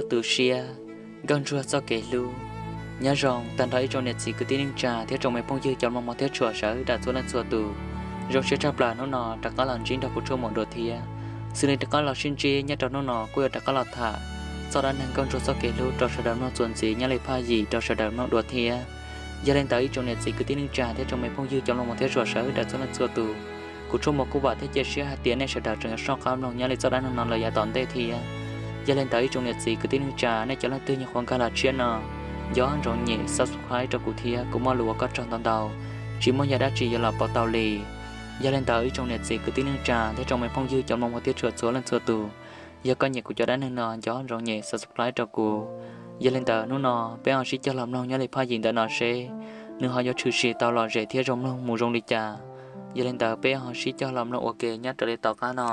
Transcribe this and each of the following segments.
Tu siab, nkauj ntsuag txoj kev hlub. Nyob zoo tag nrho ib tsoom niam txiv kwv tij neej tsa thiab tsoom me phooj ywg cov mloog mos thiab tshua sawv daws txhua leej txhua tus. Zoo siab tshaj plaws hnub no rov qab los ntsib nrog kuv tshuaj muam dua thiab. Xws li rov qab los sib ntsib nyob rau hnub no kuj yuav rov qab los tham txoj dab neeg nkauj ntsuag txoj kev hlub rau sawv daws mloog txuas ntxiv nyob li phaj yim rau sawv daws mloog dua thiab. Yog li ntawd ib tsoom niam txiv kwv tij neej tsa thiab tsoom me phooj ywg cov mloog mos thiab tshua sawv daws txhua leej txhua tus, kuv tshuaj muam kuj vam thiab cia siab hais tias nej sawv daws tseem yuav soj qab mloog nyob li txoj dab neeg no lawm yav tom ntej thiab. Yog li ntawd ib tsoom niam txiv kwv tij neej tsa nej cov leej twg nyuam qhuav nkag los tshiab no, nco ntsoov nyem subscribe rau kuv thiab, kuv muaj lus ua koj tsaug ntau ntau, tsis muaj yam dab tsi yuav los pauv tau li. Yog li ntawd ib tsoom niam txiv kwv tij neej tsa thiab tsoom me phooj ywg cov mloog mos thiab tshua txhua leej txhua tus, yog koj nyiam kuv cov dab neeg no nco ntsoov nyem subscribe rau kuv. Yog li ntawd hnub no peb ho sib cog los mloog nyob li phaj yim ntawm no seb nws ho yuav tshwm sim tau lom zem thiab zoo mloog mus zoo li cas. Yog li ntawd peb ho sib cog los mloog ua ke nyob raws li tom qab no.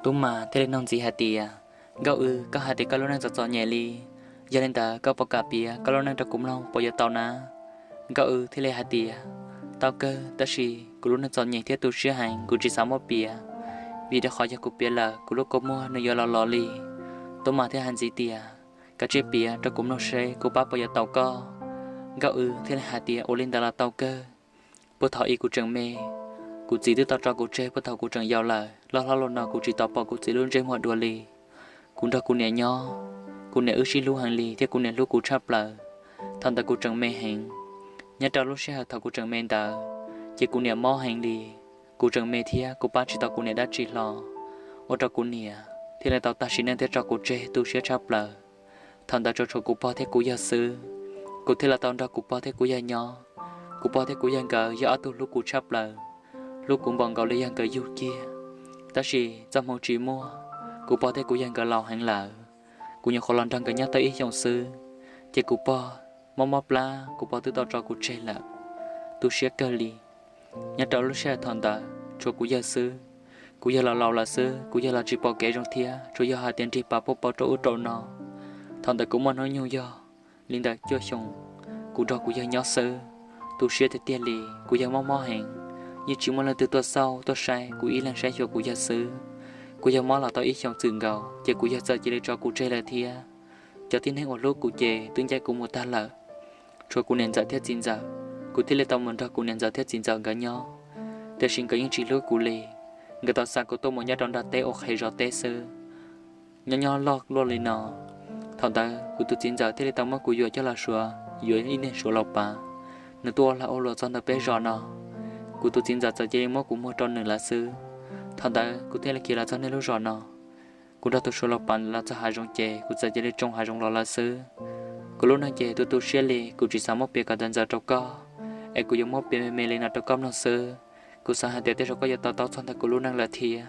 Tub Mas thiaj li nug ntxiv hais tias, Nkauj Wb, koj hais tias koj lub neej txom txom nyem li, yog li ntawd koj puas kam piav koj lub neej rau kuv mloog puas yuav tau na? Nkauj Wb thiaj li hais tias, Tau kawg, tab sis kuv lub neej txom nyem thiab tu siab heev, kuv tsis xav muab piav, vim rau qhov yog kuv piav lawm kuv lub kua muag nws yuav los los li. Tub Mas thiaj hais ntxiv tias, Kav tsij piav rau kuv mloog seb kuv pab puas yuav tau koj. Nkauj Wb thiaj li hais tias, Ua li ntawd los tau kawg. Puag thaum ub kuv tseem me, kuv txiv twb tau tso kuv tseg puag thaum kuv tseem yau lawm. Loj hlob los no kuv tsis tau pom kuv txiv lub ntsej muag dua li. Kuv nrog kuv niam nyob, kuv niam wb sib hlub heev li thiab kuv niam hlub kuv tshaj plaws. Thaum ntawd kuv tseem me heev, nyob rau lub sij hawm thaum kuv tseem me ntawd, ces kuv niam mob heev li. Kuv tseem me thiab kuv pab tsis tau kuv niam dab tsi hlo, ua rau kuv niam thiaj li tau tag sim neej thiab tso kuv tseg tu siab tshaj plaws. Thaum ntawd tsuas tshuav kuv pog thiab kuv yawg xwb. Kuv thiaj li tau nrog kuv pog thiab kuv yawg nyob. Kuv pog thiab kuv yawg nkawd yog ob tug hlub kuv tshaj plaws, hlub kuv npaum nkaus li yog nkawd yug kiag. Tab sis txoj hmoo tsis muaj, kuv pog thiab kuv yawg nkawd laus heev lawm. Kuv nyuam qhuav los nrog nkawd nyob tau ib xyoos xwb, ces kuv pog mob mob plab, kuv pog twb tau tso kuv tseg lawm. Tu siab kawg li. Nyob rau lub sij hawm thaum ntawd tshuav kuv yawg xwb. Kuv yawg los laus lawm xwb, kuv yawg los tsis pom kev zoo thiab, tsuas yog hais tias nrig pas pauj pauv rau ub rau no. Thaum ntawd kuv muaj hnub nyoog yog li ntawm cuaj xyoos, kuv nrog kuv yawg nyob xwb. Tu siab tiag tiag li, kuv yawg mob mob heev, yeej tsis muaj leej twg tuaj xauj tuaj saib, kuv ib leeg saib xyuas kuv yawg xwb. Kuv yawg mob los tau ib xyoos txwm nkaus ces kuv yawg txawm cia li tso kuv tseg lawm thiab. Cov tib neeg uas hlub kuv ces twb ncaim kuv mus tag lawm, tshuav kuv niam ntxawm thiab txiv ntxawm, kuv thiaj li tau mus nrog kuv niam ntxawm thiab txiv ntxawm nkawd nyob. Tiam sis nkawd yeej tsis hlub kuv li, nkawd tau xa kuv tuaj mus nyob rau nram teb ua qhev zov teb xwb. Nyob nyob loj luaj li no, thaum ntawd kuv tus txiv ntxawm thiaj li tau muab kuv yuam coj los Suav, yuav ib niag Suav laus pav, nws tuaj ua lag ua luam txog ntawm peb zos no. Kuv tus txiv ntxawm txawm cia li muab kuv muag rau nws lawm xwb. Thaum ntawd kuv thiaj li khiav los txog niaj lub zos no. Kuv nrog tus Suav laus pav los txog hav zoov ces kuv txawm cia li tsoo hav zoov los lawm xwb. Kuv lub neej ces tu tu siab li, kuv tsis xav muab piav kom tag ntxaws rau koj, es kuv yuav muab piav me me li no rau koj mloog xwb. Kuv xav hais tias tej zaum koj yuav to taub txog ntawm kuv lub neej lawm thiab.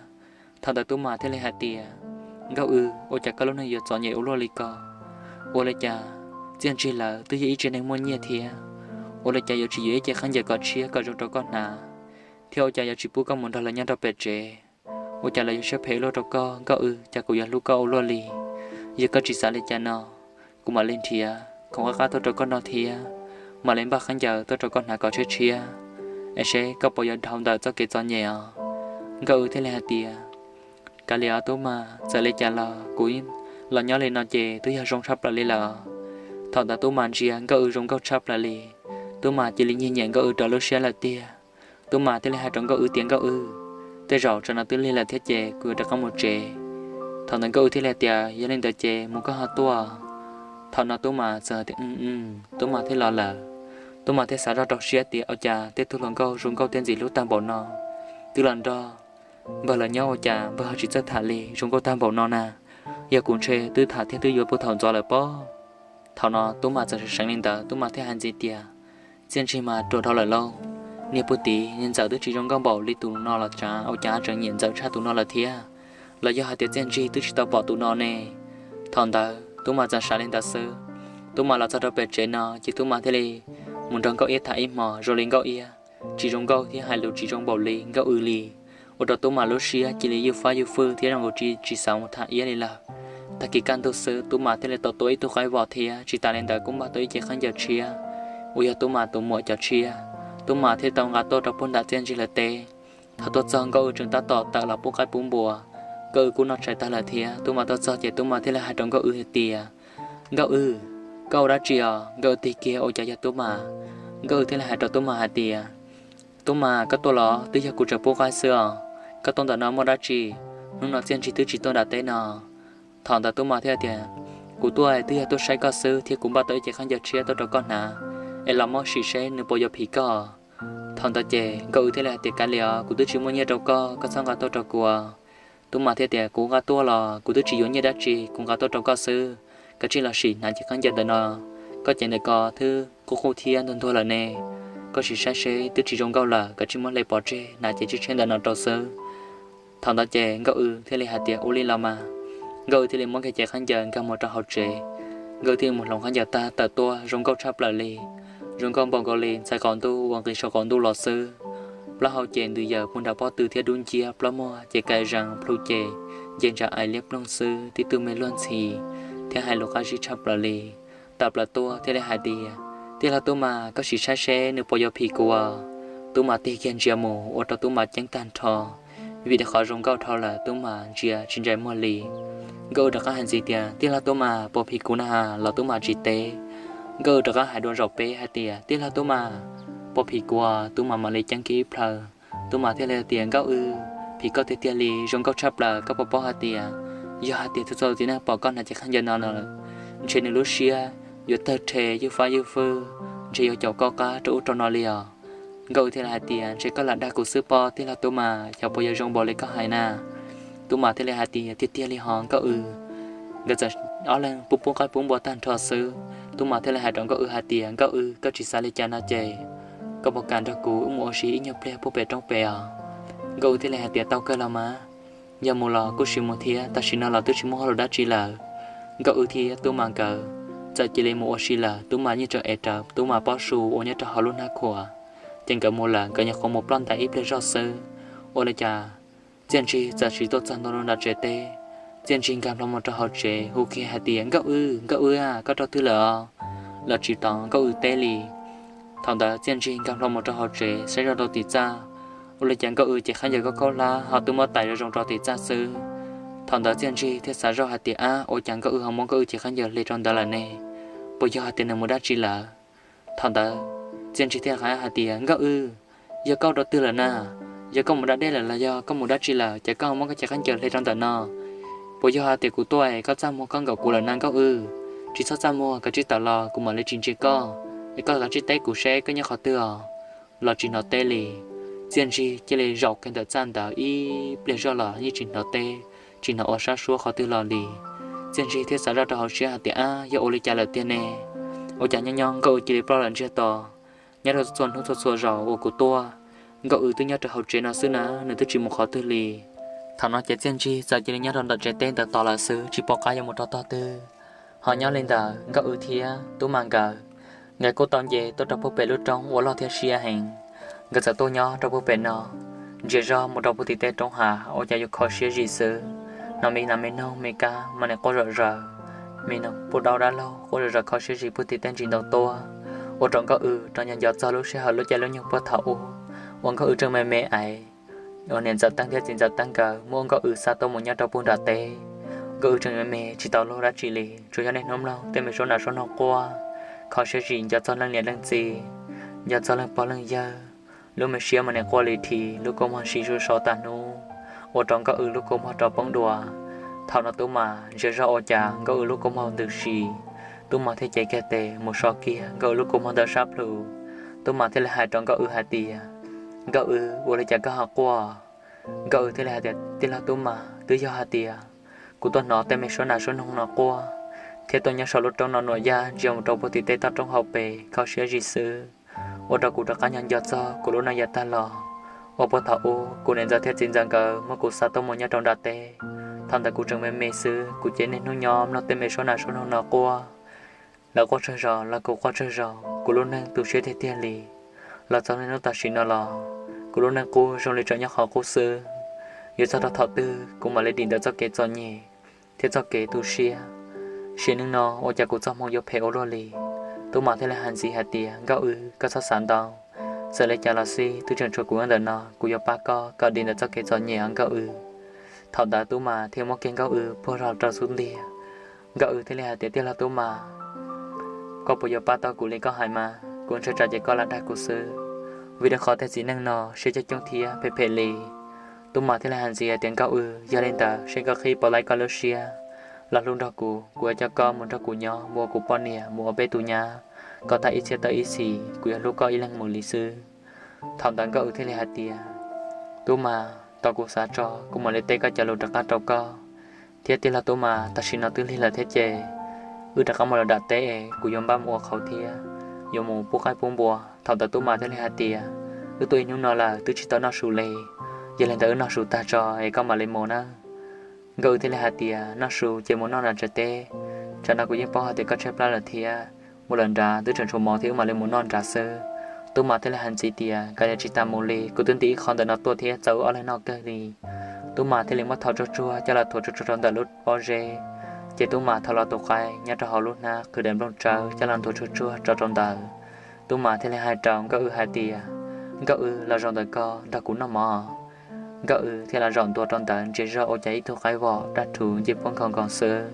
Thaum ntawd Tub Mas thiaj li hais tias, Nkauj Wb, ua cas koj lub neej yuav txom nyem ua luaj li ko? Ua li cas txiaj ntsig lawv twb yog ib tsev neeg muaj nyiaj thiab, ua li cas yuav tsis yuav ib ce khaub ncaws kom tshiab kom zoo rau koj hnav, thiab ua cas yuav tsis pub koj mus nrog lawv nyob rau pem tsev? Ua cas lawv yuav siab phem luaj rau koj? Nkauj Wb, cas kuv yuav hlub koj ua luaj li? Yog koj tsis xav li cas no, kuv mam li nrhiav khoom qab qab tuaj rau koj noj thiab mam li npaj khaub ncaws tuaj rau koj hnav kom tshiab tshiab, es seb koj puas yuav dhau ntawm txoj kev txom nyem os. Nkauj Wb thiaj li hais tias, Kav liam os Tub Mas, txawm li cas los kuv los nyob li no ces twb yog zoo tshaj plaws li lawm. Thaum ntawd Tub Mas ntsia Nkauj Wb zoo nkauj tshaj plaws li, Tub Mas cia li nyiag nyiam Nkauj Wb rau lub siab lawm tiag. Tub Mas thiaj li hais rau Nkauj Wb tias, Nkauj Wb, tej zaum tsam no twb lig lawm thiab ces kuv yuav rov qab mus tsev. Thaum ntawd Nkauj Wb thiaj li hais tias, Yog li ntawd ces mus koj ho tuaj. Thaum no Tub Mas txawm tias, Tub Mas thiaj los lawm. Tub Mas thiaj xav zoj rau siab tias, Ua cas tej tug hluas nkauj zoo nkauj thiab ntxim hlub tag npaum no twb los nrog npawg lawv nyob, ua cas npawg ho tsis txawj tham li, zoo nkauj tag npaum no na? Yog kuv ntshe twb tham thiab twb yuav puag thaum ntxov lawm pob. Thaum no Tub Mas txawm seev li ntawd, Tub Mas thiaj hais ntxiv tias, Txiaj ntsig mas ruam dhau lawm lauj. Niag puag tid niag ntxawm twb tsis zoo nkauj npaum li tus no los tsav, ua cas tseem nyiam ntxawm tshaj tus no lawm thiab? Los yog hais tias txiaj ntsig twb tsis tau pom tus no ne? Thaum ntawd Tub Mas txawm xav li ntawd xwb. Tub Mas los txog rau pem tsev no ces Tub Mas thiaj li mus nrog Nkauj Iab tham ib hmos, zoo li Nkauj Iab tsis zoo nkauj thiab hais lus tsis zoo npaum li Nkauj Wb li, ua rau Tub Mas lub siab cia li ywj fab ywj fwj thiab zoo nkaus tsis xav mus tham Iab li lawm. Tag kis kaj ntug xwb Tub Mas thiaj li tau tua ib tug qaib vos thiab tsis tas li ntawd kuj npaj tau ib cev khaub ncaws tshiab uas yog Tub Mas tus muam cov tshiab, Tub Mas thiaj tau nqa tuaj rau puag nram Txiaj Ntsig lawv teb. Thaum tuaj txog Nkauj Wb tseem tab tom tawm los pub qaib pub npua, Nkauj Wb kuj noj tshais tag lawm thiab. Tub Mas tuaj txog ces Tub Mas thiaj li hais rau Nkauj Wb hais tias, Nkauj Wb, koj ua dab tsi os? Nkauj Wb tig kiag ua cas yog Tub Mas. Nkauj Wb thiaj li hais rau Tub Mas hais tias, Tub Mas, koj tuaj los? Twb yog kuv tseem pub qaib xwb os. Koj tuaj ntawm no muaj dab tsi? Hnub no Txiaj Ntsig twb tsis tuaj nram teb no. Thaum ntawd Tub Mas thiaj tias, Kuv tuaj twb yog tuaj saib koj xwb thiab kuv npaj tau ib cev khaub ncaws tshiab tuaj rau koj hnav, es los muab sim seb nws puas yuav phim koj. Thaum ntawd ces Nkauj Wb thiaj li hais tias, Kav liam os, kuv twb tsis muaj nyiaj rau koj, koj txhob nqa tuaj rau kuv. Tub Mas thiaj tias, Kuv nqa tuaj los kuv twb tsis yuav nyiaj dab tsi, kuv nqa tuaj rau koj xwb. Kav tsij los sim hnav cev khaub ncaws ntawm no, koj cev ntawm ko twb qub qub thiab ntuag ntuag lawm ne. Koj sim saib seb twb tsis zoo nkauj lawm, kav tsij muab hle pov tseg, hnav cev tshiab tshiab ntawm no rau xwb. Thaum ntawd ces Nkauj Wb thiaj li hais tias, Ua li los mas. Nkauj Wb thiaj li muab kiag cev khaub ncaws nkag mus rau hauv tsev. Nkauj Wb thiaj li mus hloov khaub ncaws tag tawm tuaj zoo nkauj tshaj plaws li, zoo nkauj npaum nkaus li ntxhais qaum ntuj uas nqis saum qaum ntuj los xwb. Plaub hau ces ntws yaws puag nram pob tw thiab dub nciab, plaub muag ces ka zees, plhu ces nce ntsa ais liab ploog xwb, tib tug me luag ntxhi thiab hais lus qab zib tshaj plaws li. Tawm plaws tuaj thiaj li hais tias, Tij laug Tub Mas, koj sim saib seb nws puas yuav phim kuv. Tub Mas tig kiag ntsia mus ua rau Tub Mas ceeb tag nrho, vim rau qhov zoo nkauj dhau lawm Tub Mas ntsia tsis ntsais muag li. Nkauj Wb rov qab hais ntxiv tias, Tij laug Tub Mas, puas phim kuv na? Los Tub Mas tsis teb. Nkauj Wb rov qab hais dua zaum peb hais tias, Tij laug Tub Mas, puas phim kuv? Tub Mas mam li ceeb kiag ib plhaw. Tub Mas thiaj li tias, Nkauj Wb, phim koj tiag tiag li, zoo nkauj tshaj plaws. Koj puas paub hais tias yog hais tias txhua txhua txiv neej pom koj hnav cev khaub ncaws no lawm, ntshe nws lub siab yuav tawg rhe ywj fab ywj fwb, ntshe yuav caum koj qab rau ub rau no li os. Nkauj Wb thiaj li hais tias, Ntshe koj lam dag kuv xwb pob, tij laug Tub Mas, xyov puas yuav zoo npaum li koj hais na. Tub Mas thiaj li hais tias, Tiag tiag li hos Nkauj Wb. Nkawd txawm ob leeg pub pub qaib pub npua tag nrho xwb, Tub Mas thiaj li hais rau Nkauj Wb hais tias, Nkauj Wb, koj tsis xav li cas no ces koj puas kam nrog kuv wb mus ua si ib nyuag pliag puag pem roob pem os? Nkauj Wb thiaj li hais tias, Tau kawg los mas, yog mus los kuj sim mus thiab, tam sim no los twb tsis muaj hauj lwm dab tsi lawm. Nkauj Wb thiab Tub Mas nkawd txawm cia li mus ua si lawm. Tub Mas yeej tseem ev rawv Tub Mas pob su uas nyob rau hauv lub hnab khuam, ces nkawd mus lawm. Nkawd nyuam qhuav mus ploj ntais ib pliag zoj xwb, ua li cas Txiaj Ntsig txawm sim tuaj txog ntua rau nram tsev teb. Txiaj Ntsig nkag nplo mus rau hauv tsev hu kiag hais tias, Nkauj Wb, Nkauj Wb, koj rau twg lawm os? Los tsis tau Nkauj Wb teb li. Thaum ntawd Txiaj Ntsig nkag nplo mus rau hauv tsev saib zoj rau tim txaj, ua li cas Nkauj Wb cev khaub ncaws khaub khaub hlab ho twb muab tais zoo zoo rau tim txaj xwb. Thaum ntawd Txiaj Ntsig thiaj xav zoj hais tias, Ab, ua cas Nkauj Wb ho muab Nkauj Wb cev khaub ncaws hle rau ntawd lawm ne? Puas yog hais tias nws mus dab tsi lawm? Thaum ntawd Txiaj Ntsig thiaj hais tias, Nkauj Wb, yog koj rau twg lawm na? Yog koj mus da dej lawm los yog koj mus dab tsi lawm ces koj ho muab koj cev khaub ncaws hle rau ntawm no? Puas yog hais tias kuv tuaj es koj txaj muag koj nkaum kuv lawm na Nkauj Wb? Tsis txhob txaj muag, kav tsij tawm los kuv mam li tsis ntsia koj, es koj kav tsij teb kuv seb koj nyob qhov twg os. Los tsis hnov teb li. Txiaj Ntsig cia li zaum kiag ntawm txaj ntawd ib pliag zoj los yeej tsis hnov teb, tsis hnov ua sab suab qhov twg los li. Txiaj Ntsig thiaj xav zoj rau hauv siab hais tias, Ab, yog ua li cas lawm tiag ne? Ua cas nyob nyob Nkauj Wb cia li ploj lawm ntsiag to? Nyob rau txhua hnub txhua txhua zaus uas kuv tuaj, Nkauj Wb twb nyob rau hauv tsev no xwb na, nws twb tsis mus qhov twg li. Thaum no ces Txiaj Ntsig txawm cia li nyob rau ntawm tsev teb ntawd tos lawm xwb, tsis pom qab yuav mus rau tog twg. Ho nyob li ntawd Nkauj Wb thiab Tub Mas nkawd, nkawd kuj tau nce tuaj rau puag pem lub roob uas loj thiab siab heev. Nkawd txawm tuaj nyob rau puag pem no, ntsia zog mus rau puag tim tej roob hav ua cas yuav kho siab zim xwb. Hnov me nas me noog me kab mas nim quaj zom zaws, me noog puj daub dab laug quaj zom zaws kho siab zim puag tim tej ntsis ntoo tuaj, ua rau Nkauj Wb rov nco nco txog lub sij hawm lub caij lub nyoog puag thaum ub uas Nkauj Wb tseem me me es uas niam Ntxawm Teeb thiab txiv Ntxawm Teeb nkawd muab Nkauj Wb xa tuaj mus nyob rau puag nram teb. Nkauj Wb tseem me me tsis tau luag dab tsi li, tsuas yog niaj hnub mloog tej me suab nas suab noog quaj, kho siab zim nco txog leej niam leej txiv, nco txog leej pog leej yawg. Lub me siab mas nim quaj li thi, lub kua muag si zuj so tag hnub, ua rau Nkauj Wb lub kua muag rov poob dua. Thaum no Tub Mas ntsia zog ua cas Nkauj Wb lub kua muag ntws si. Tub Mas thiaj cev kiag tes mus so kiag Nkauj Wb lub kua muag ntawd sab plhu. Tub Mas thiaj li hais rau Nkauj Wb hais tias, Nkauj Wb, ua li cas koj ho quaj? Nkauj Wb thiaj li hais tias, Tij laug Tub Mas, twb yog hais tias kuv tuaj hnov tej me suab nas suab noog no quaj, thiab tuaj nyob saum lub roob no nuam yaj ntsia mus rau puag tim tej toj roob hauv pes kho siab zim xwb, ua rau kuv rov qab nco nco txog kuv lub neej yav tag los, uas puag thaum ub kuv niam Ntxawm thiab txiv Ntxawm nkawd muab kuv xa tuaj mus nyob rau nram teb. Thaum ntawd kuv tseem me me xwb, kuv ces niaj hnub nyob mloog tej me suab nas suab noog no quaj, lawv quaj tsawg zaus los kuv quaj tsawg zaus, kuv lub neej tu siab tiag tiag li. Los txog niaj hnub tam sim no los kuv lub neej qub zoo li tseem nyob qhov qub xwb. Yuav txog rau thaum twg kuv mam li dim ntawm txoj kev txom nyem, thiab txoj kev tu siab. Sim neej no ua cas kuv txoj hmoo yuav phem ua luaj li? Tub Mas thiaj li hais ntxiv hais tias, Nkauj Wb, koj txhob xav ntau. Txawm li cas los xij twb tseem tshuav kuv nyob ntawm no, kuv yuav pab koj kom dim ntawm txoj kev txom nyem os Nkauj Wb. Thaum ntawd Tub Mas thiaj muab kiag Nkauj Wb puag rau xub ntiag. Nkauj Wb thiaj li hais tias, Tij laug Tub Mas, koj puas yuav pab tau kuv li koj hais mas? Kuv ntshai tsam ces koj lam dag kuv xwb, vim rau qhov tej txiv neej no siab coob coob thiab phem phem li. Tub Mas thiaj li hais ntxiv hais tias, Nkauj Wb, yog li ntawd seb koj qhib puas tau koj lub siab los hlub nrog kuv, kuv yuav coj koj mus nrog kuv nyob, mus ua kuv poj niam, mus ua peb tus nyab kom tag ib txhiab tau ib txhis, kuv yuav hlub koj ib leeg mus li xwb. Thaum ntawd Nkauj Wb thiaj li hais tias, Tub Mas, tos kuv xav tso kuv mam li teb koj cov lus rov qab rau koj. Thiab tij laug Tub Mas, tam sim no twb lig lawm thiab ces wb rov qab mus lawm nram teb es kuv yuav npaj mus ua qhauv thiab yuav mus pub qaib pub npua. Thaum ntawd Tub Mas thiaj li hais tias, Wb tuaj ib hnub no lawm twb tsis tau noj su li, yog li ntawd wb noj su tag tso es koj mam li mus nawb. Nkauj Wb thiaj li hais tias, Noj su ces mus noj nram tsev teb, tsam no kuv yeej paub hais tias koj tshaib plab lawm thiab, mus lawm nrad twb tseem tshuav mov thiab wb mam li mus noj nrad xwb. Tub Mas thiaj li hais ntxiv tias, Kav liam tsis tas mus li, kuv twb ntim ib qho ntawm no tuaj thiab txaus wb ob leeg noj kawg li. Tub Mas thiaj li muab thau tsuag tsuag coj los thuav tsuag tsuag rau ntawm lub pob zeb. Ces Tub Mas thau los tus qaib nyob rau hauv lub hnab qhwv daim nplooj tsawb coj los nthuav tsuag tsuag tso rau ntawd. Tub Mas thiaj li hais rau Nkauj Wb hais tias, Nkauj Wb, los zaum ntawm ko nrog kuv noj mov. Nkauj Wb thiaj los zaum ntua rau ntawd, ntsia zoj ua cas ib tug qaib vom daj rhuv ncej puab nkaus nkaus xwb.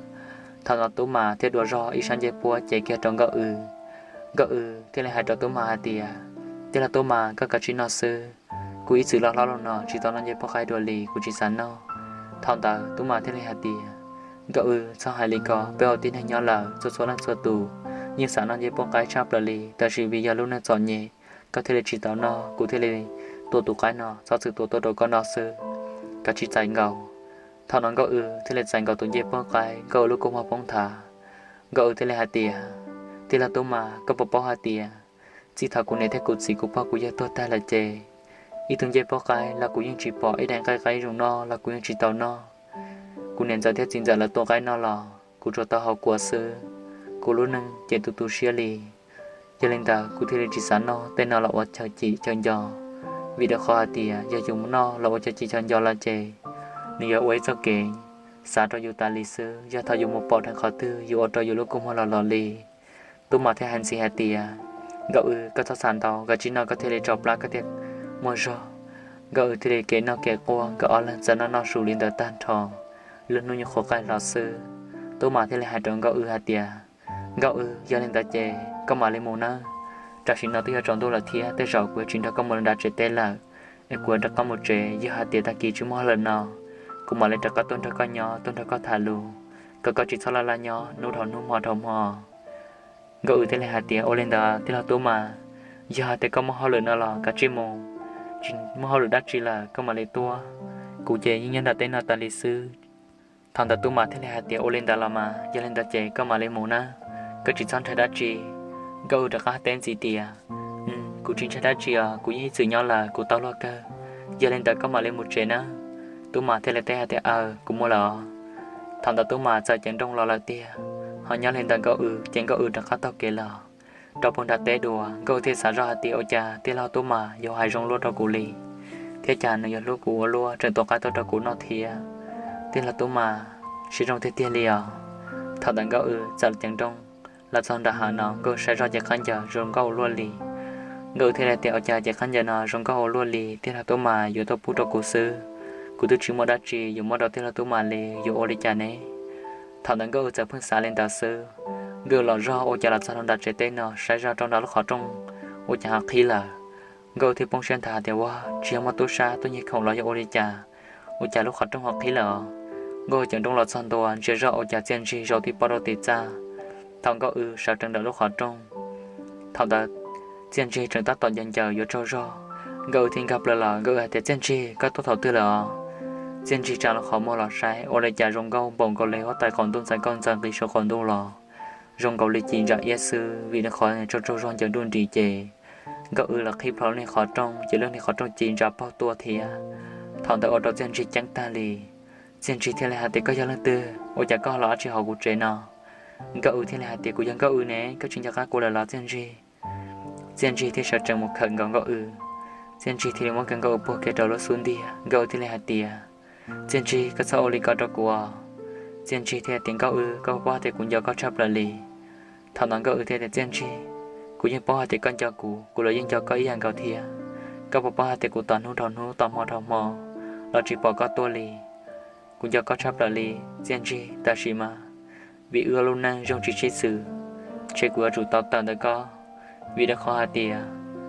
Thaum no Tub Mas thiaj dua zog ib sab ncej puab cev kiag rau Nkauj Wb. Nkauj Wb thiaj li hais rau Tub Mas hais tias, Tij laug Tub Mas, koj kav tsij noj xwb, kuv ib txwm loj hlob los no tsis tau noj ncej puab qaib dua li, kuv tsis xav noj. Thaum ntawd Tub Mas thiaj li hais tias, Nkauj Wb, txhob hais li ko, peb ua tib neeg nyob lawm txhua txhua leej txhua tus yeej xav noj ncej puab qaib tshaj plaws li, tab sis vim yog lub neej txom nyem koj thiaj li tsis tau noj, kuv thiaj li tua tus qaib no txhob txwm tua tuaj rau koj noj xwb, kav tsij txais nkaus. Thaum no Nkauj Wb thiaj li txais nkaus tus ncej puab qaib, Nkauj Wb lub kua muag poob nthav. Nkauj Wb thiaj li hais tias, Tij laug Tub Mas, koj puas paub hais tias txij thaum kuv niam thiab kuv txiv kuv pog kuv yawg tuag tag lawm ces ib tug ncej puab qaib los kuv yeej tsis pom, ib daim nqaij qaib zoo noj los kuv yeej tsis tau noj. Kuv niam ntxawm thiab txiv ntxawm lawv tua qaib no los kuv tsuas tau haus kua xwb. Kuv lub neej ces tu tu siab li. Yog li ntawd kuv thiaj li tsis xav noj tej no los ua chaw cim chaw nco, vim rau qhov hais tias yog yus mus noj los ua chaw cim chaw nco lawm ces nws yuav ua ib txoj kev xav rau yus tas li xwb. Yog thaum yus mus pom dheev qhov twg yus ua rau yus lub kua muag los los li. Tub Mas thiaj hais ntxiv hais tias, Nkauj Wb, koj txhob xav ntau, kav tsij noj koj thiaj li tso plab koj thiaj muaj zog. Nkauj Wb thiaj li kev noj kev quaj, nkawd ob leeg txawm noj noj su li ntawd tag nrho. Lub hnub nyuam qhuav qaij hlo xwb, Tub Mas thiaj li hais rau Nkauj Wb hais tias, Nkauj Wb, yog li ntawd ces koj mam li mus nawb. Tam sim no twb yuav tsaus ntuj lawm thiab, tej zaum kuv yuav tsis nrog koj mus nram tsev teb lawm, es kuv yuav rov qab mus tsev. Yog hais tias tag kis tsis muaj hauj lwm no, kuv mam li rov qab tuaj nrog koj nyob, tuaj nrog koj tham lus, kom koj tsis txhob laj laj nyob hnub dhau hnub hmo dhau hmo. Nkauj Wb thiaj li hais tias, Ua li ntawd tij laug Tub Mas, yog hais tias koj muaj hauj lwm no los kav tsij mus, tsis muaj hauj lwm dab tsi lawm koj mam li tuaj, kuv ces yeej nyob nram teb no tas li xwb. Thaum ntawd Tub Mas thiaj li hais tias, Ua li ntawd los mas, yog li ntawd ces koj mam li mus nawb, koj tsis txhob ntshai dab tsi. Nkauj Wb rov qab teb ntxiv tias, Kuv tsis ntshai dab tsi os, kuv yeej ib txwm nyob lawm, kuv tau luag kawg. Yog li ntawd koj mam li mus tsev nawb. Tub Mas thiaj li teb hais tias, Aws, kuv mus lawm os. Thaum ntawd Tub Mas txawm ceev nrooj los lawm tiag. Ho nyob li ntawd Nkauj Wb ces Nkauj Wb rov qab taug kev los rau puag nram teb dua. Nkauj Wb thiaj xav zoj hais tias, Ua cas tij laug Tub Mas yuav hais zoo luaj rau kuv li, thiab cas nws yuav hlub kuv ua luaj, tseem tua qaib tuaj rau kuv noj thiab. Tij laug Tub Mas siab zoo tiag tiag li os. Thaum ntawd Nkauj Wb txawm ceev nrooj los txog nram hav no, Nkauj Wb saib zoj ces qaib ncaws zoo nkauj ua luaj li. Nkauj Wb thiaj li tias, Ua cas ces qaib ncaws no zoo nkauj ua luaj li, tij laug Tub Mas yuav tuaj pub rau kuv xwb, kuv twb tsis muaj dab tsi yuav muab rau tij laug Tub Mas li, yuav ua li cas ne? Thaum ntawd Nkauj Wb txawm pheej xav li ntawd xwb. Nkauj Wb los zog ua cas los txog rau nram tsev teb no, saib zoj rau nram lub qhov rooj ua cas ho qhib lawm. Nkauj Wb thiaj poob siab ntag hais tias, Ua, tsis yog muaj tub sab tuaj nyiag khoom los yog ua li cas, ua cas lub qhov rooj ho qhib lawm os? Nkauj Wb ceev nrooj los txog ntua, ntsia zoj ua cas Txiaj Ntsig zaum tib pob rau tim txaj. Thaum Nkauj Wb sawv tsees ntawm lub qhov rooj, thaum ntawd Txiaj Ntsig tseem tab tom ncaws ncaws yuav tsaug zog. Nkauj Wb thiaj nkag plaws los, Nkauj Wb hais tias, Txiaj Ntsig, koj tuaj thaum twg lawm os? Txiaj Ntsig tsa lub qhov muag los saib ua li cas zoo nkauj npaum nkaus li huab tais qaum ntuj ntxeev kauj ntxeev nqis saum qaum ntuj los, zoo nkaus li ci ntsa iab xwb, vim nws qhov tsaug tsaug zog ncaws nruj nris ces Nkauj Wb los qhib plho lub niag qhov rooj ces lub niag qhov rooj ci ntsa paug tuaj thiab. Thaum ntawd ua rau Txiaj Ntsig ceeb tag li. Txiaj Ntsig thiaj li hais tias, Koj yog leej twg? Ua cas koj los dab tsi hauv kuv tsev no? Nkauj Wb thiaj li hais tias, Kuv yog Nkauj Wb ne, koj tsis nco qab kuv lawm los Txiaj Ntsig? Txiaj Ntsig thiaj sawv tsees mus khawm nkaus Nkauj Wb. Txiaj Ntsig thiaj li muab kiag Nkauj Wb puag kiag rau lub xub ntiag. Nkauj Wb thiaj li hais tias, Txiaj Ntsig, koj txhob ua li ko rau kuv os. Txiaj Ntsig thiaj tias, Nkauj Wb, koj puas paub hais tias kuv nco koj tshaj plaws li? Thaum ntawd Nkauj Wb thiaj tias, Txiaj Ntsig, kuv yeej paub hais tias koj nco kuv, kuv los yeej nco koj ib yam nkaus thiab. Koj puas paub hais tias kuv tos hnub dhau hnub, tos hmo dhau hmo los tsis pom koj tuaj li? Kuv nco koj tshaj plaws li Txiaj Ntsig, tab sis mas vim wb lub neej zoo tsis sib xws, ces kuv yuav tsum tau tawm ntawm koj. Vim rau qhov hais tias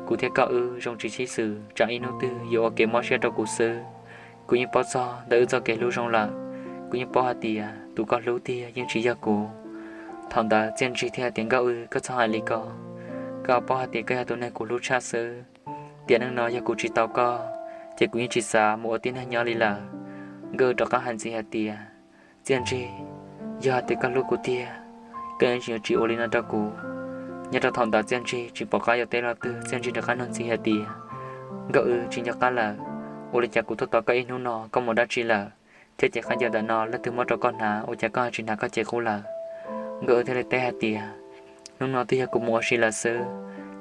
kuv thiab koj wb zoo tsis sib xws, tsam ib hnub twg yuav ua kev mob siab rau kuv xwb. Kuv yeej paub txog ntawm wb txoj kev hlub zoo lawm. Kuv yeej paub hais tias tus koj hlub tiag yeej tsis yog kuv. Thaum ntawd Txiaj Ntsig thiaj tias, Nkauj Wb, koj txhob hais li ko. Koj paub hais tias koj yog tus neeg kuv hlub tshaj xwb. Tiam neej no yog kuv tsis tau koj, ces kuv yeej tsis xav mus ua tib neeg nyob li lawm. Nkauj Wb rov qab hais ntxiv hais tias, Txiaj Ntsig, yog hais tias koj hlub kuv tiag, koj yeej tsis yuav tsis ua li no rau kuv. Nyob rau thaum ntawd Txiaj Ntsig tsis pom qab yuav teb lo twg, Txiaj Ntsig rov qab nug ntxiv hais tias, Nkauj Wb, tsis nco qab lawm, ua li cas kuv tuaj tos koj ib hnub no koj mus dab tsi lawm, thiab cev khaub ncaws ntawm no leej twg muab rau koj hnav, ua cas koj tsis hnav koj cev qub lawm? Nkauj Wb thiaj li teb hais tias, Hnub no twb yog kuv mus ua si lawm xwb,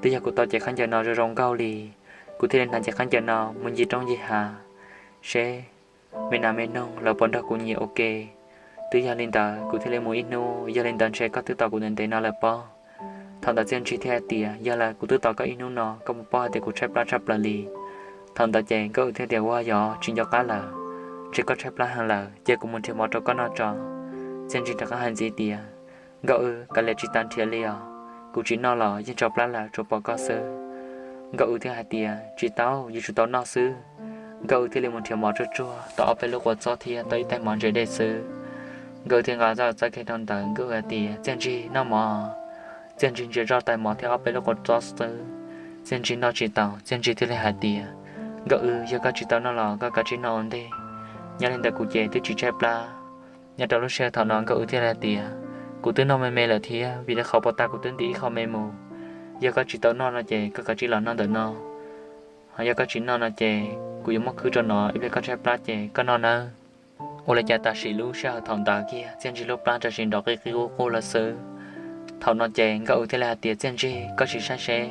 twb yog kuv tau cev khaub ncaws no zoo zoo nkauj li, kuv thiaj li hnav cev khaub ncaws no mus ncig roob ncig hav, seb me nas me noog lawv puas nrog kuv nyiam ua ke. Twb yog li ntawd kuv thiaj li mus ib hnub, yog li ntawd ntshe koj twb tos kuv ntev ntev no lawm pob. Thaum ntawd Txiaj Ntsig thiaj hais tias, Yog lawm, kuv twb tos koj ib hnub no, koj puas paub hais tias kuv tshaib plab tshaj plaws li? Thaum ntawd ces Nkauj Wb thiaj tias, Ua yog tsis nco qab lawm, ntshe koj tshaib plab heev lawm, cia kuv mus nrhiav mov rau koj noj tso. Txiaj Ntsig rov qab hais ntxiv tias, Nkauj Wb, kav liam tsis tas nrhiav li os, kuv tsis noj los yeej tsaus plab lawm, tsuas pom koj xwb. Nkauj Wb thiaj hais tias, Tsis tau, yuav tsum tau noj xwb. Nkauj Wb thiaj li mus nrhiav mov tsuag tsuag, tau ob peb lub kua txob thiab tau ib tais mov ntse dej xwb. Nkauj Wb thiaj nqa zoj txawb kiag rau ntawd, Nkauj Wb hais tias, Txiaj Ntsig, noj mov. Txiaj Ntsig ntsia zoj tais mov thiab ob peb lub kua txob xwb, Txiaj Ntsig noj tsis tau. Txiaj Ntsig thiaj li hais tias, Nkauj Wb, yog koj tsis tau noj los koj kav tsij noj ua ntej, nyob li ntawd kuv ces twb tsis tshaib plab. Nyob rau lub sij hawm thaum no Nkauj Wb thiaj li hais tias, Kuv twb noj me me lawm thiab, vim rau qhov puag ta kuv twb ntim ib qho me mus. Yog koj tsis tau noj no ces koj kav tsij los noj ntawm no, ho yog koj tsis noj no ces kuv yuav muab khwb rau no, ib pliag koj tshaib plab ces koj noj nawb. Ua li cas tam sim lub sij hawm thaum ntawd kiag Txiaj Ntsig lub plab tam sim nrov qig qig quj quj lawm xwb. Thaum no ces Nkauj Wb thiaj li hais tias, Txiaj Ntsig, koj sim saib seb,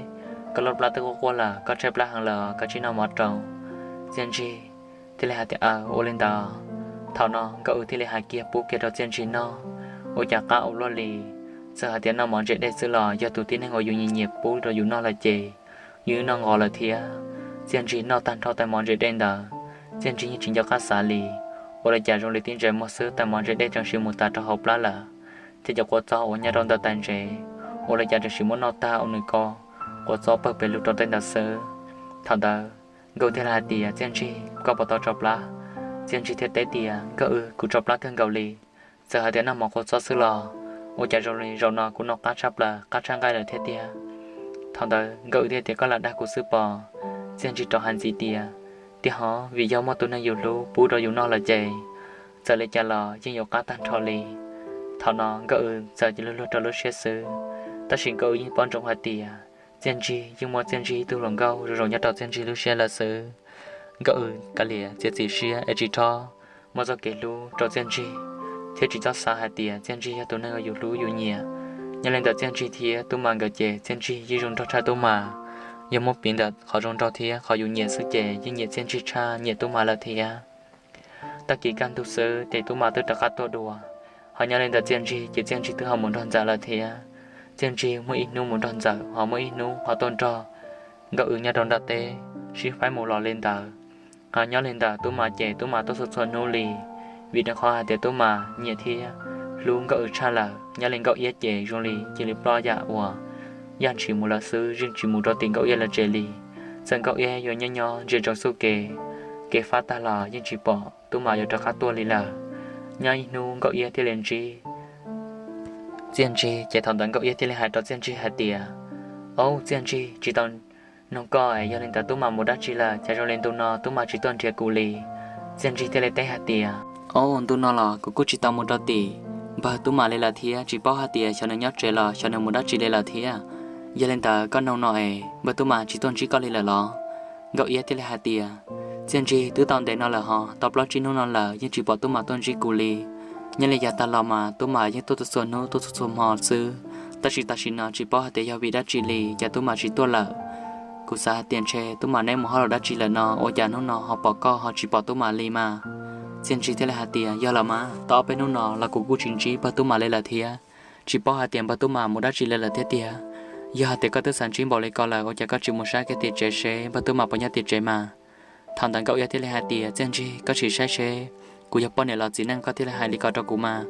koj lub plab twb quj quj lawm, koj tshaib plab heev lawm, koj tsis noj mov rau. Txiaj Ntsig thiaj li hais tias, Aws, ua li ntawd. Thaum no Nkauj Wb thiaj li hais kiag pub kiag rau Txiaj Ntsig noj. Ua cas qab ua luaj li, txawm hais tias noj mov ntse dej xwb los yog tus tib neeg uas yus nyiam nyiam pub rau yus noj lawm ces yus noj nqos lawm thiab. Txiaj Ntsig noj tag nrho tais mov ntse dej ntawd, Txiaj Ntsig yeej tsis nco qab xav li. Ua li cas zoo li tib ntsais muag xwb tais mov ntse dej tseem sim mus tas rau hauv plab lawm, thiab cov kua txob uas nyob rau ntawm tais ntsev, ua li cas tseem sim muab noj tag ua nws ko, kua txob pawg pes lug rau tej ntawd xwb. Thaum ntawd Nkauj Wb thiaj li hais tias, Txiaj Ntsig, koj puas tau tso plab? Txiaj Ntsig thiaj teb tias, Nkauj Wb, kuv tso plab kawg nkaus li. Txawm hais tias noj mov kua txob xwb los ua cas zoo li zaum no kuv noj qab tshaj plaws, qab tshaj nqaij lawm thiab tiag. Thaum ntawd Nkauj Wb thiaj tias, Koj lam dag kuv xwb pob. Txiaj Ntsig rov hais ntxiv tias, Tiag hov, vim yog muaj tus neeg yus hlub pub rau yus noj lawm ces txawm li cas los yeej yuav qab tag nrho li. Thaum no Nkauj Wb txawm cia li luag rau lub siab xwb, tab sis Nkauj Wb yeej paub ntsoov hais tias Txiaj Ntsig yeej muaj Txiaj Ntsig ib tug hluas nkauj zoo zoo nyob rau Txiaj Ntsig lub siab lawm xwb. Nkauj Wb kav liam txiav txim siab es tsis txhob muaj txoj kev hlub rau Txiaj Ntsig, thiab tsis txhob xav hais tias Txiaj Ntsig yog tus neeg uas yus hlub yus nyiam. Nyob li ntawm Txiaj Ntsig thiab Tub Mas nkawd ces Txiaj Ntsig yeej zoo nraug tshaj Tub Mas. Yog muab piv ntawm qhov zoo nraug thiab qhov yus nyiam xwb ces yeej nyiam Txiaj Ntsig tshaj nyiam Tub Mas lawm thiab. Tag kis kaj ntug xwb ces Tub Mas twb rov qab tuaj dua, ho nyob li ntawm Txiaj Ntsig ces Txiaj Ntsig twb ho mus nrog Ntxawm lawm thiab. Txiaj Ntsig muaj ib hnub mus nrog Ntxawm, ho muaj ib hnub ho tuaj nrog Nkauj Wb nyob rau nram teb, sib faib mus los li ntawd. Ho nyob li ntawm Tub Mas ces Tub Mas tuaj txhua txhua hnub li, vim rau qhov hais tias Tub Mas nyiam thiab hlub Nkauj Wb tshaj lawm. Nyob li Nkauj Iab ces zoo li cia li ploj yam uas yaj ntshis mus lawm xwb, yeej tsis mus rau tim Nkauj Iab lawv tsev li. Txawm Nkauj Iab yuav nyob nyob ntsia ntsoov txoj kev, kev fab tag los yeej tsis pom Tub Mas yuav rov qab tuaj li lawm. Nyob ib hnub Nkauj Iab thiaj li ntsib Txiaj Ntsig, ces thaum ntawd Nkauj Iab thiaj li hais rau Txiaj Ntsig hais tias, Au Txiaj Ntsig, tsis tau nug koj es yog li ntawd Tub Mas mus dab tsi lawm, cas zoo li ntu no Tub Mas tsis tuaj nrhiav kuv li? Txiaj Ntsig thiaj li teb hais tias, Au, ntu no los kuv kuj tsis tau mus rau tim npawg Tub Mas li lawm thiab, tsis paub hais tias xyov nws nyob tsev los xyov nws mus dab tsi li lawm thiab. Yog li ntawd koj nug no es npawg Tub Mas tsis tuaj ntsib koj li lawm los? Nkauj Iab thiaj li hais tias, Txiaj Ntsig, twb tau ntev no lawm ho, tau plaub tsib hnub no lawm yeej tsis pom Tub Mas tuaj ntsib kuv li. Nyob li yav tag los mas Tub Mas yeej tuaj txhua txhua hnub tuaj txhua txhua hmo xwb, tab sis tam sim no tsis paub hais tias yog vim dab tsi li cas Tub Mas tsis tuaj lawm. Kuv xav hais tias ntshe Tub Mas neb mus hauj lwm dab tsi lawm no ua cas hnub no ho pom koj ho tsis pom Tub Mas li mas. Txiaj Ntsig thiaj li hais tias, Yog los mas, tau ob peb hnub no los kuv kuj tsis ntsib npawg Tub Mas li lawm thiab, tsis paub hais tias npawg Tub Mas mus dab tsi li lawm thiab tiag. Yog hais tias koj twb xav ntsib npaum li ko lawm, ua cas koj tsis mus saib kiag tim tsev seb npawg Tub Mas puas nyob tim tsev mas? Thaum ntawd Nkauj Iab thiaj li hais tias, Txiaj Ntsig, koj sim saib seb, kuv yog poj niam los txiv neej koj thiaj li hais li ko rau kuv mas.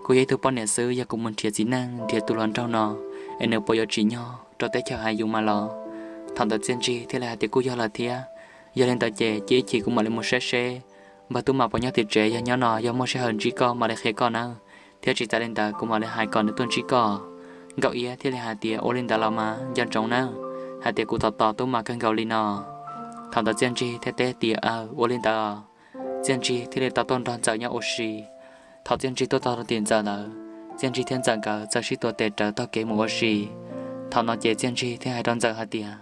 Kuv yog ib tug poj niam xwb, yog kuv mus nrhiav txiv neej nrhiav tus hluas nraug no, es nws puas yuav tsim nyog rau teb chaws hais yus mas los? Thaum ntawd Txiaj Ntsig thiaj li hais tias, Kuj yog lawm thiab. Yog li ntawd ces cia ib chim kuv mam li mus saib seb npawg Tub Mas puas nyob tim tsev, yog nyob no yog muaj sij hawm ntsib koj mam li qhia koj nawb, thiab tsis tas li ntawd kuv mam li hais kom nws tuaj ntsib koj. Nkauj Iab thiaj li hais tias, Ua li ntawd los mas, nco ntsoov nawb, hais tias kuv tos tos Tub Mas kawg nkaus li no. Thaum ntawd Txiaj Ntsig thiaj teb tias, Aw, ua li ntawd. Txiaj Ntsig thiaj li tau tuaj nrog Ntxawm nyob ua si. Thaum Txiaj Ntsig tuaj txog rau tim Ntxawm ntawd, Txiaj Ntsig thiab Ntxawm nkawd txawm sib tua tes rawv taug kev mus ua si. Thaum no ces Txiaj Ntsig thiaj hais rau Ntxawm hais tias,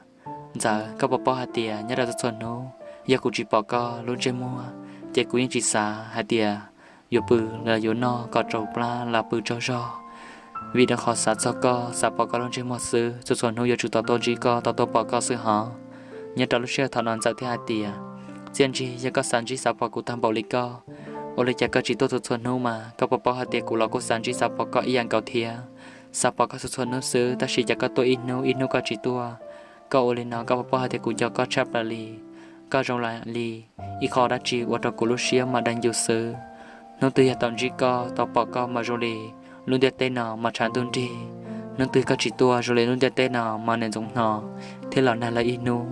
Ntxawm, koj puas paub hais tias nyob rau txhua txhua hnub, yog kuv tsis pom koj lub ntsej muag, ces kuv yeej tsis xav hais tias yuav pw los yuav noj kom tsaus plab los pw tsaug zog, vim rau qhov xav txog koj, xav pom koj lub ntsej muag xwb. Txhua txhua hnub yuav tsum tau tuaj ntsib koj, tau tuaj pom koj xwb hos. Nyob rau lub sij hawm thaum no Ntxawm thiaj hais tias, Txiaj Ntsig, yog koj xav ntsib xav pom kuv tag npaum li koj, ua li cas koj tsis tuaj txhua txhua hnub mas? Koj puas paub hais tias kuv los kuj xav ntsib xav pom koj ib yam nkaus thiab, xav pom koj txhua txhua hnub xwb, tab sis cas koj tuaj ib hnub ib hnub koj tsis tuaj? Koj ua li no koj puas paub hais tias kuv nco koj tshaj plaws li? Koj zoo li ib qho dab tsi ua rau kuv lub siab mas dai ncus xwb. Hnub twg yog tau ntsib koj tau pom koj mas zoo li lub ntiaj teb no mas tshav ntuj nrig, hnub twg koj tsis tuaj zoo li lub ntiaj teb no mas niam ntxoov hno thiab los nag lawm ib hnub.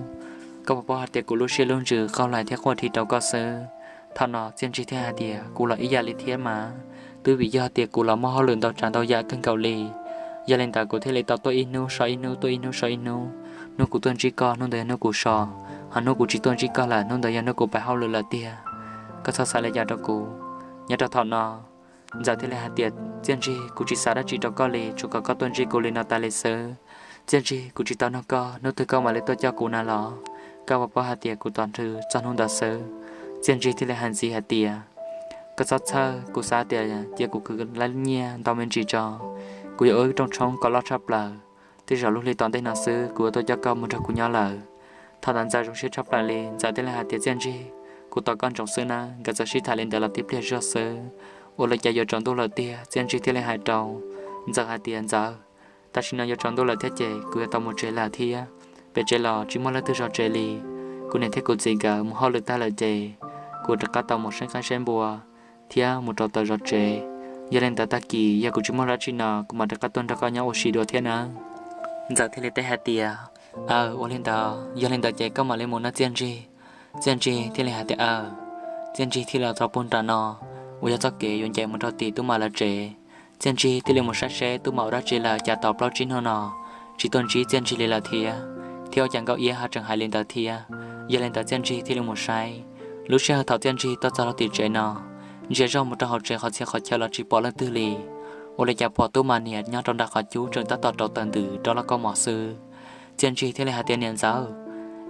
Koj puas paub hais tias kuv lub siab lub ntsws qaug lais thiab quaj dhi rau koj xwb? Thaum no Txiaj Ntsig thiaj hais tias, Kuv los ib yam li thiab mas, twb vim yog tias kuv los muaj hauj lwm ntau tsav ntau yam kawg nkaus li. Yog li ntawd kuv thiaj li tau tuaj ib hnub so ib hnub, tuaj ib hnub so ib hnub. Hnub kuv tuaj ntsib koj hnub ntawd yog hnub kuv so, ho hnub kuv tsis tuaj ntsib koj lawm hnub ntawd yog hnub kuv pais hauj lwm lawm tiag. Koj txhob xav li cas rau kuv. Nyob rau thaum no Ntxawm thiaj li hais tias, Txiaj Ntsig, kuv tsis xav dab tsi rau koj li, tsuas kom koj tuaj ntsib kuv li no tas li xwb. Txiaj Ntsig, kuv tsis tau nug koj, hnub twg koj mam li tuaj coj kuv na los? Koj puas paub hais tias kuv tos nrhw txog hnub ntawd xwb. Txiaj Ntsig thiaj li hais ntxiv hais tias, Koj txhob txhawj, kuv xav tias cia kuv khwv lab nyiaj ntau me ntsis tso, kuv yuav ua ib rooj tshoob kom loj tshaj plaws, tej zaum lub hli tom ntej no xwb kuv yuav tuaj coj koj mus nrog kuv nyob lawm. Thaum ntawd Ntxawm zoo siab tshaj plaws li, Ntxawm thiaj li hais tias, Txiaj Ntsig, kuv tos koj ntsoov xwb nawb. Nkawd txawm sib tham li ntawd los tib pliag zog xwb, ua li cas yuav tsaus ntuj lawm tiag. Txiaj Ntsig thiaj li hais rau Ntxawm hais tias, Ntxawm, tam sim no yuav tsaus ntuj lawm thiab ces kuv yuav tau mus tsev lawm thiab, pem tsev los tsis muaj leej twg zov tsev li. Kuv niam thiab kuv txiv nkawd mus hauj lwm tag lawm ces kuv rov qab tau mus saib qaib saib npua thiab mus rau taws zov tsev. Yog li ntawd tag kis yog kuv tsis muaj dab tsi no kuv mam rov qab tuaj nrog koj nyob ua si dua thiab nawb. Ntxawm thiaj li teb hais tias, Aw, ua li ntawd, yog li ntawd ces koj mam li mus nawb Txiaj Ntsig. Txiaj Ntsig thiaj li hais tias, Aw. Txiaj Ntsig thiaj li tau pug nram no uas yog txoj kev yuav ncaim mus rau tim Tub Mas lawv tsev. Txiaj Ntsig thiaj li mus saib seb Tub Mas ua dab tsi lawm, cas tau plaub tsib hnub no tsis tuaj ntsib Txiaj Ntsig li lawm thiab, thiab ua cas Nkauj Iab ho tseem hais li ntawd thiab. Yog li ntawd Txiaj Ntsig thiaj li mus saib. Lub sij hawm thaum Txiaj Ntsig tuaj txog rau tim tsev no, ntsia zoj mus rau hauv tsev qhov txhia qhov chaw los tsis pom leej twg li, ua li cas pom Tub Mas niam nyob rau nram qhov cub tseem tab tom rauv taws ntws rau lub kaus mom xwb. Txiaj Ntsig thiaj li hais tias, Niam ntxawm,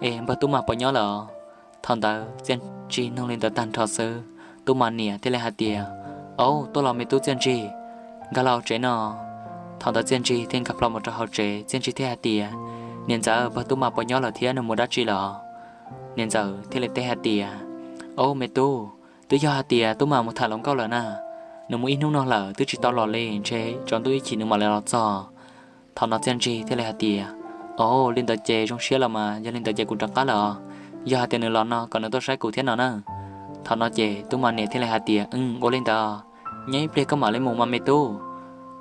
es npawg Tub Mas puas nyob lawm? Thaum ntawd Txiaj Ntsig nug li ntawd tag nrho xwb, Tub Mas niam thiaj li hais tias, Au, tuaj los me tub Txiaj Ntsig, nkag los hauv tsev no. Thaum ntawd Txiaj Ntsig thiaj nkag plho mus rau hauv tsev, Txiaj Ntsig thiaj hais tias, Niam ntxawm, npawg Tub Mas puas nyob lawm thiab nws mus dab tsi lawm? Niam ntxawm thiaj li teb hais tias, Au me tub, twb yog hais tias Tub Mas mus tham hluas nkauj lawm na, nws mus ib hnub no lawm twb tsis tau los li, ntshe tsaus ntuj ib chim nws mam li los txog. Thaum no Txiaj Ntsig thiaj li hais tias, Au, li ntawd ces zoo siab los mas, yog li ntawd ces kuv rov qab lawm os. Yog hais tias nws los no kom nws tuaj saib kuv thiab no na. Thaum no ces Tub Mas niam thiaj li hais tias, Ua li ntawd, nyob ib pliag koj mam li mus mas me tub.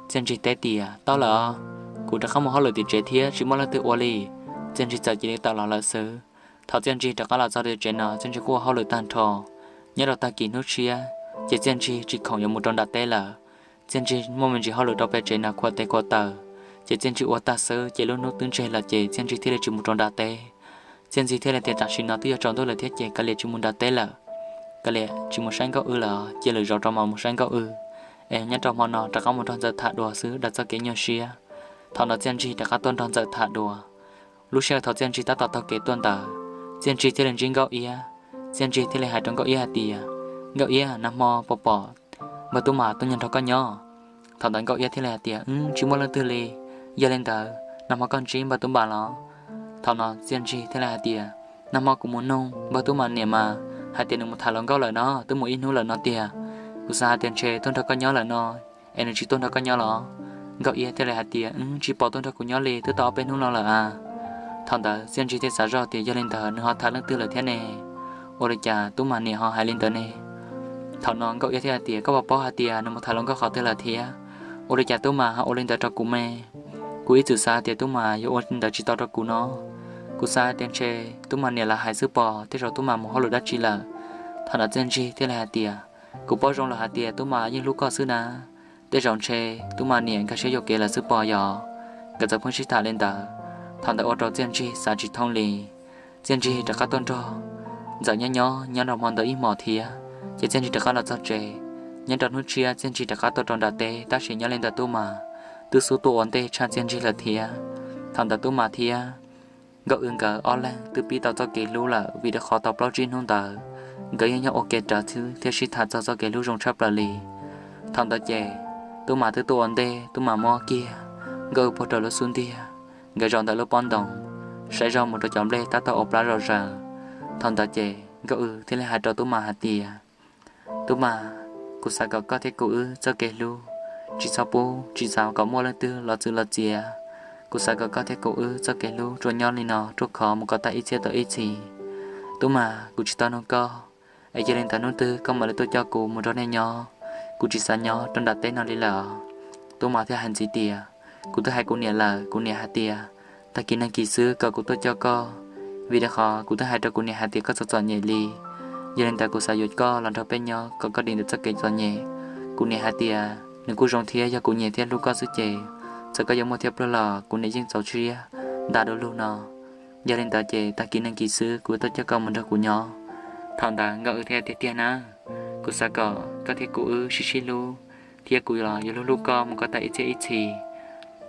Txiaj Ntsig teb tias, Tau lawm os, kuv rov qab mus hauj lwm tim tsev thiab tsis muaj leej twg ua li. Txiaj Ntsig txawm cia li tawm los lawm xwb. Thaum Txiaj Ntsig rov qab los txog tim tsev no Txiaj Ntsig kuj ua hauj lwm tag nrho. Nyob rau tag kis hnub tshiab, ces Txiaj Ntsig tsis khoom yuav mus rau nram teb lawm. Txiaj Ntsig muaj me ntsis hauj lwm rau pem tsev no khuam tes khuam taw, ces Txiaj Ntsig ua tag xwb ces lub hnub twb ntseg lawm ces Txiaj Ntsig thiaj li tsis mus rau nram teb. Txiaj Ntsig thiaj li tias, Tam sim no twb yuav tsaus ntuj lawm thiab ces kav liam tsis mus nram teb lawm, kav liam tsis mus saib Nkauj Wb lawm, cia lwm zaus rau mam mus saib Nkauj Wb, es nyob rau hmo no rov qab mus nrog Ntxawm tham dua xwb, daws txoj kev nyuaj siab. Thaum no Txiaj Ntsig rov qab tuaj nrog Ntxawm tham dua. Lub sij hawm thaum Txiaj Ntsig tab tom taug kev tuaj ntawd, Txiaj Ntsig thiaj li ntsib Nkauj Iab. Txiaj Ntsig thiaj li hais rau Nkauj Iab hais tias, Nkauj Iab, nag hmo puas pom npawg Tub Mas tuaj nyob nrog koj nyob? Thaum ntawd Nkauj Iab thiaj li hais tias, Wb tsis muaj leej twg li. Yog li ntawd nag hmo koj ntsib npawg Tub Mas los? Thaum no Txiaj Ntsig thiaj li hais tias, Nag hmo kuv mus nug npawg Tub Mas niam mas hais tias nws mus tham hluas nkauj lawm no, twb mus ib hnub lawm no tiag. Kuv xav hais tias ntshe tuaj nrog koj nyob lawm no, es nws tsis tuaj nrog koj nyob los? Nkauj Iab thiaj li hais tias, Wb, tsis pom tuaj nrog kuv nyob li, twb tau ob peb hnub no lawm as. Thaum ntawd Txiaj Ntsig thiaj xav zoj tias yog li ntawd nws ho tham leej twg lawm thiab ne? Ua li cas Tub Mas niam ho hais li ntawd ne? Thaum no Nkauj Iab thiaj hais tias, Koj puas paub hais tias nws mus tham hluas nkauj qhov twg lawm thiab? Ua li cas Tub Mas ho ua li ntawd rau kuv me? Kuv ib txwm xav tias Tub Mas yuav ua li ntawd tsis tau rau kuv no. Kuv xav tias ntshe Tub Mas niam lam hais xwb pom, tej zaum Tub Mas mus hauj lwm dab tsi lawm. Thaum ntawd Txiaj Ntsig thiaj li hais tias, Kuv paub zoo lawm hais tias Tub Mas yeej hlub koj xwb na. Tej zaum ntshe Tub Mas niam nkag siab yuam kev lawm xwb pom yog. Nkawd txawm pheej sib tham li ntawd. Thaum ntawd ua rau Txiaj Ntsig xav tsis thoob li. Txiaj Ntsig rov qab tuaj nrog Ntxawm nyob nyob, nyob rau hmo ntawd ib hmos thiab, ces Txiaj Ntsig rov qab los txog tsev. Nyob rau hnub tshiab Txiaj Ntsig rov qab tuaj rau nram teb, tab sis nyob li ntawm Tub Mas twb xub tuaj ua ntej tshaj Txiaj Ntsig lawm thiab. Thaum ntawd Tub Mas thiab Nkauj Wb nkawd ob leeg twb pib tau txoj kev hlub lawm, vim rau qhov tau plaub tsib hnub ntawd nkawd yeej nyob ua ke rawv xwb thiab sib tham txog txoj kev hlub zoo tshaj plaws li. Thaum ntawd ces Tub Mas twb tuaj ua ntej, Tub Mas muab kiag Nkauj Wb puag rau lub xub ntiag, nkawd zaum ntawm lub pob ntoos, saib zog mus rau cov nplej tab tom ua plab zom zaws. Thaum ntawd ces Nkauj Wb thiaj li hais rau Tub Mas hais tias, Tub Mas, kuv xav kom koj thiab kuv wb txoj kev hlub tsis txhob pub, tsis xav kom muaj leej twg los txwv los txiav. Kuv xav kom koj thiab kuv wb txoj kev hlub tsuas nyob li no ruaj khov mus kom tag ib txhiab tau ib txhis. Tub Mas, kuv tsis tau nug koj, es yog li ntawd hnub twg koj mam li tuaj coj kuv mus nrog nej nyob, kuv tsis xav nyob rau nram teb no li lawm. Tub Mas thiaj hais ntxiv tias, Kuv twb hais kuv niam lawm, kuv niam hais tias tag kis neeg kis xwb kom kuv tuaj coj koj, vim rau qhov kuv twb hais rau kuv niam hais tias koj txom txom nyem li. Yog li ntawd kuv xav yuav koj los nrog peb nyob kom koj dim ntawm txoj kev txom nyem. Kuv niam hais tias nws kuj zoo thiab, yog kuv nyiam thiab hlub koj xwb ces txawm koj yuav muaj thiab pluag los kuv niam yeej txaus siab ntag du lug no. Yog li ntawd ces tag kis neeg kis xwb kuv tuaj coj koj mus nrog kuv nyob. Thaum ntawd Nkauj Wb thiaj tias, Tiag tiag na, kuv xav kom koj thiab kuv wb sib sib hlub, thiab kuv los yuav hlub hlub koj mus kom tag ib txhiab ib txhis.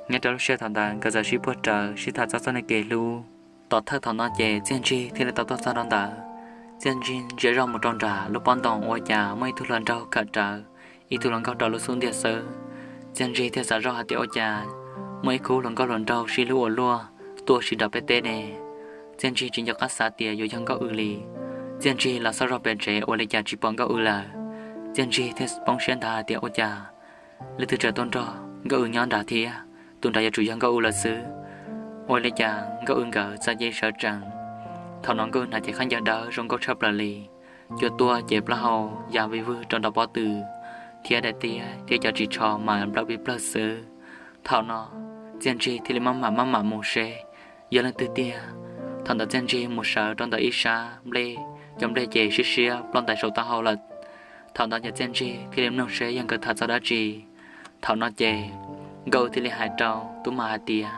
Nyob rau lub sij hawm thaum ntawd nkawd txawm sib puag rawv sib tham txog txoj kev hlub. Tom thawj thaum no ces Txiaj Ntsig thiaj li tau tuaj txog rau ntawd. Txiaj Ntsig ntsia zoj mus rau nram lub pob ntoos ua cas muaj ib tug hluas nraug khawm rawv ib tug hluas nkauj rau lub xub ntiag xwb. Txiaj Ntsig thiaj xav zoj hais tias ua cas muaj ib khub hluas nkauj hluas nraug sib hlub ua luaj tuaj ua si nram peb teb ne. Txiaj Ntsig tsis nco qab xav tias yuav yog Nkauj Wb li. Txiaj Ntsig los xauj zog pem tsev ua li cas tsis pom Nkauj Wb lawm. Txiaj Ntsig thiaj poob siab ntag hais tias ua cas leej twg tseem tuaj nrog Nkauj Wb nyob nrad thiab, tus nrad yuav tsum yog Nkauj Wb lawm xwb. Ua li cas Nkauj Wb nkawd txawm cia li sawv tsees. Thaum no Nkauj Wb hnav cev khaub ncaws dawb zoo nkauj tshaj plaws li, cua tuaj ces plaub hau ya vij vwg rau nram pob tw, thiab daim tiab thiab cov ris tsho mas nplawm pib plawg xwb. Thaum no Txiaj Ntsig thiaj li maj mam maj mam mus seb yog leej twg tiag. Thaum ntawd Txiaj Ntsig mus sawv rau ntawm ib sab nplej, cov nplej ces siab siab ploj ntais saum taub hau lawm. Thaum ntawd ces Txiaj Ntsig thiaj li mloog seb yog nkawd tham txog dab tsi. Thaum no ces Nkauj Wb thiaj li hais rau Tub Mas hais tias,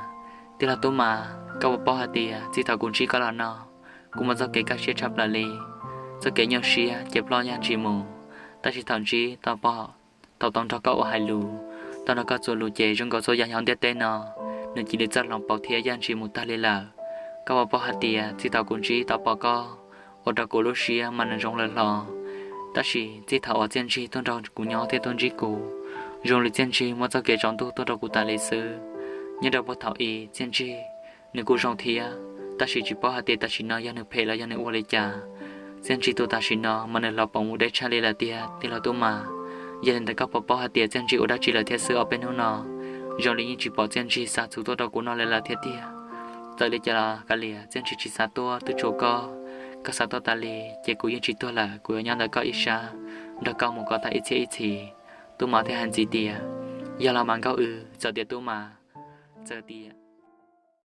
Tij laug Tub Mas, koj puas paub hais tias txij thaum kuv ntsib koj los no, kuv muaj txoj kev kaj siab tshaj plaws li. Txoj kev nyuaj siab ces ploj yaj ntshis mus, tab sis thaum ntsib tau pom, thaum tau nrog koj ua hais lus, tau nrog koj txuas lus ces zoo nkaus txhua yam nyob ntiaj teb no nws cia li txawj hloov pauv thiab yaj ntshis mus tag li lawm. Koj puas paub hais tias txij thaum kuv ntsib tau pom koj, ua rau kuv lub siab mas nws zoo lawm hlo. Tab sis txij thaum uas Txiaj Ntsig tuaj nrog kuv nyob thiab tuaj ntsib kuv, zoo li Txiaj Ntsig muab txoj kev tsaus ntuj tuaj rau kuv tas li xwb. Nyob rau puag thaum i Txiaj Ntsig nws kuj zoo thiab, tab sis tsis paub hais tias tam sim no yog nws phem los yog nws ua li cas. Txiaj Ntsig tus tam sim no mas nws hloov pauv mus deb tshaj li lawm tiag tij laug Tub Mas. Yog li ntawd koj puas paub hais tias Txiaj Ntsig ua dab tsi lawm thiab xwb ob peb hnub no? Zoo li yeej tsis pom Txiaj Ntsig xa txhuv tuaj rau kuv no li lawm thiab tiag. Txawm li cas los kav liam, Txiaj Ntsig tsis xav tuaj twb tsuas koj, koj xav tuaj tas li ces kuv yeej tsis tuag lawm, kuv yuav nyob ntawm koj ib sab, nrog koj mus kom tag ib txhiab ib txhis. Tub Mas thiaj hais ntxiv tias, Yog los mas Nkauj Wb. Txawm tias Tub Mas txawm tias,